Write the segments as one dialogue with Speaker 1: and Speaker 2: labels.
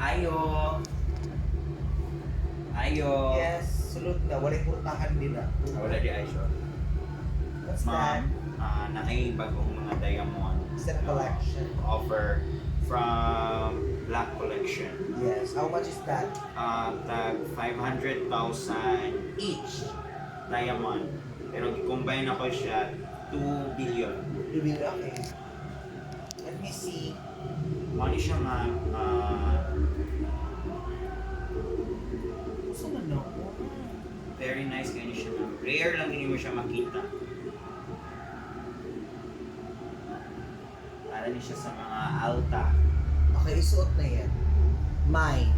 Speaker 1: Ayo. Ayo.
Speaker 2: Yes, sulod na. Walay purtahan din na.
Speaker 1: Ah, wala di ay sure.
Speaker 2: What's that?
Speaker 1: Ma'am, naay bagong mga diamond
Speaker 2: Is that a collection?
Speaker 1: Offer from Black Collection.
Speaker 2: Yes. How much is that?
Speaker 1: Tag 500,000 each diamond. Pero gi-combine ako siya 2 billion.
Speaker 2: You will, okay. Let me see.
Speaker 1: Mao ni siya nga
Speaker 2: Saan na na ako?
Speaker 1: Very nice kaayo ni siya, ma'am. Rare lang gini mo siya makita. Para ni siya sa mga alta.
Speaker 2: Okay, isuot na yan. Mine.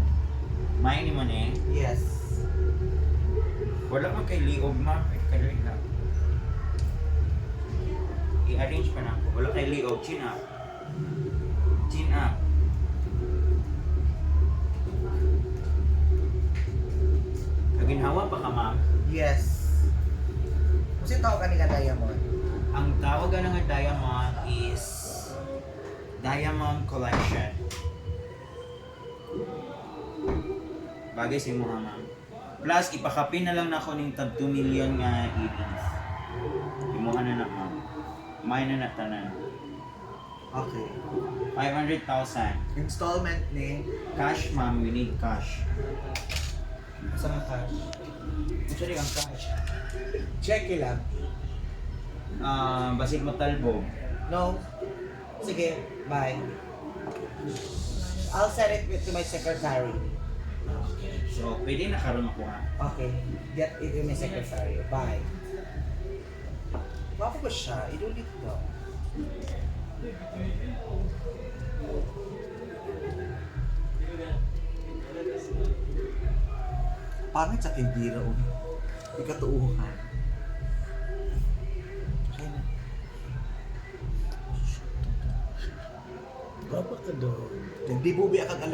Speaker 1: Mine mo ni.
Speaker 2: Yes.
Speaker 1: Wala man kay liog, ma'am. Ay, kaluy lang. I-arrange pa na ako. Wala kay liog. Chin up. Chin up. Kaginhawa pa ka, ma'am.
Speaker 2: Yes. Kasi tawag ka nila diamond.
Speaker 1: Ang tawag na nga diamond is Diamond Collection. Bagay sa imo ha, ma'am. Plus, ipakapin na lang nako ning tag 2 million nga earrings. Imuha na na, ma'am. May na na tanan.
Speaker 2: Okay.
Speaker 1: 500,000.
Speaker 2: Installment ni.
Speaker 1: Cash, ma'am. We need cash.
Speaker 2: Saan ang cash?
Speaker 1: Actually, ang cash.
Speaker 2: Check lang.
Speaker 1: Ah, basig mo talbog.
Speaker 2: No. Sige, bye. I'll send it to my secretary.
Speaker 1: So, pwede na karon makuha.
Speaker 2: Okay. Get it to my secretary. Bye. Bako ba siya? Inulit daw. Pangit sa tindira, oh. Ikatuuhan. Okay na.
Speaker 3: Baba ka daw.
Speaker 2: Nagdibubi akag alas.